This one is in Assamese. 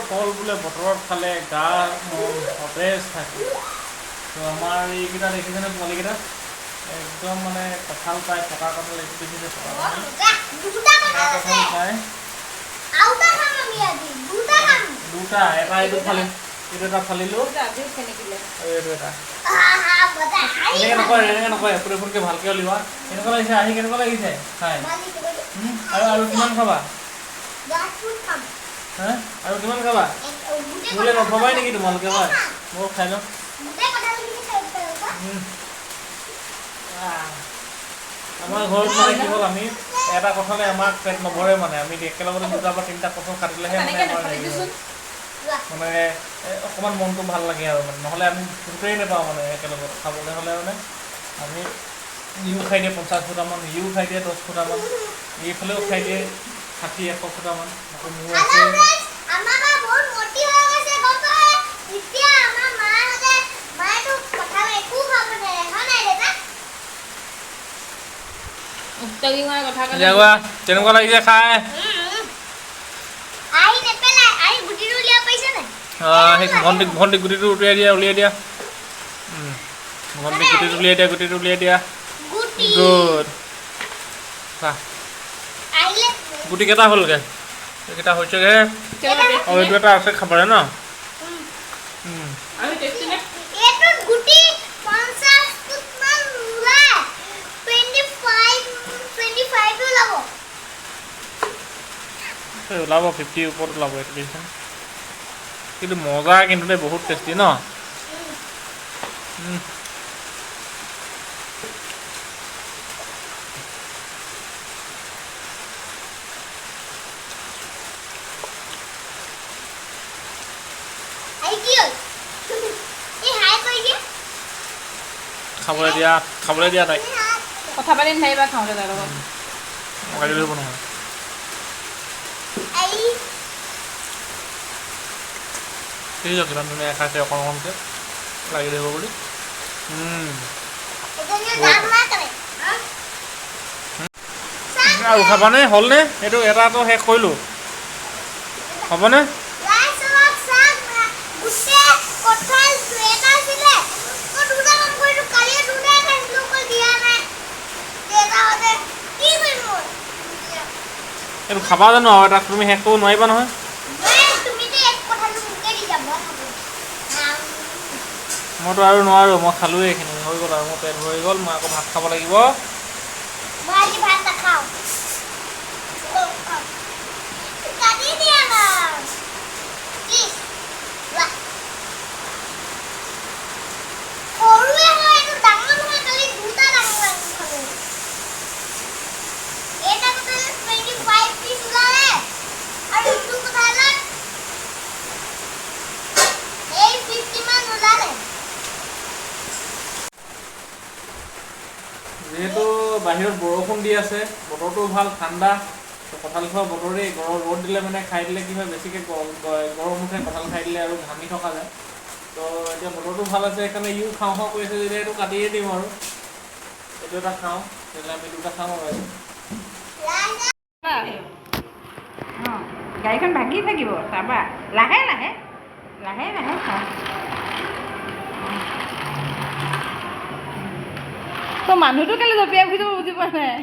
ফল বোলে বতৰত খালে গা মন সতেজ থাকে। তো আমাৰ এইকেইটা দেখিছেনে পোৱালিকেইটা একদম মানে কঁঠাল পায়, পকা কঁঠাল এইটো দেখিছে, পকা কঁঠাল, পকা কঁঠাল পায় দুটা, এটা এইটো ফালি, এইটো এটা ফালিলোঁ আৰু এইটো এটা। এনেকৈ নকয়, এনেকৈ নকয়, এফুট এফুটকৈ ভালকৈ উলিওৱা। কেনেকুৱা লাগিছে আহি, কেনেকুৱা লাগিছে খাই? আৰু আৰু কিমান খাবা? হা, আৰু কিমান খাবা? মোলৈ নথবাই নেকি তোমালোকে? হয়, ময়ো খাই লওঁ। আমাৰ ঘৰত মানে কি হ'ল, আমি এটা কঁঠালে আমাক পেট নভৰে, মানে আমি একেলগতে দুটা বা তিনিটা কঁঠাল কাটিলেহে মানে আমাৰ হেৰি হয়, মানে অকণমান মনটো ভাল লাগে আৰু। মানে নহ'লে আমি ফুটেই নাপাওঁ, মানে একেলগত খাবলৈ হ'লে মানে আমি ইও খাই দিয়ে 50 ফুটামান, ইও খাই দিয়ে 10 ফুটামান, এইফালেও খাই দিয়ে 60 100 ফুটামান। আকৌ মোৰ আছে। কেনেকুৱা লাগিছে খাই? ভণ্টিক ভণ্টিক গুটিটো উলিয়াই দিয়া, উলিয়াই দিয়া। ভণ্টিক গুটিটো উলিয়াই দিয়া, গুটিটো উলিয়াই দিয়া। গুড, গুটি কেইটা হ'লগৈ? এইকেইটা হৈছেগৈ আৰু এইটো এটা আছে খাবলৈ ন। ওলাব 50 ওপৰত ওলাব এইটো দেখিছেনে? কিন্তু মজা, কিন্তু দেই বহুত টেষ্টি ন। খাবলৈ দিয়া, খাবলৈ দিয়া তাইক। কথা পাতি নাথাকিবা খাওঁতে তাইৰ লগত। লাগি ধৰিব নহয়। দেখিছ কিমান ধুনীয়া খাইছে, অকণ অকণকৈ লাগি ধৰিব বুলি। আৰু খাবানে? হ'লনে? এইটো এটাটো শেষ কৰিলোঁ, হ'বনে? এইটো খাবা জানো? আৰু এটা তুমি শেষ কৰিব নোৱাৰিবা নহয়। মইতো আৰু নোৱাৰোঁ, মই খালোঁৱেই এইখিনি, হৈ গ'ল আৰু মোৰ পেট ভৰি গ'ল। মই আকৌ ভাত খাব লাগিব। যিহেতু বাহিৰত বৰষুণ দি আছে, বতৰটোও ভাল, ঠাণ্ডা, কঁঠাল খোৱা বতৰেই। গৰম ৰ'দ দিলে মানে খাই দিলে কি হয়, বেছিকৈ গৰম উঠে কঁঠাল খাই দিলে আৰু ঘামি থকা যায়। তো এতিয়া বতৰটো ভাল আছে, সেইকাৰণে ইও খাওঁ খাওঁ কৰিছে যেতিয়া এইটো কাটিয়ে দিম আৰু এইটো এটা খাওঁ, তেতিয়াহ'লে আমি দুটা খাওঁ আৰু। গাড়ীখন ভাগি থাকিব, তাৰপৰা লাহে লাহে লাহে লাহে খাওঁ। তো মানুহটো কেলে জঁপিয়াই ফুৰিছে মই বুজি পোৱা নাই।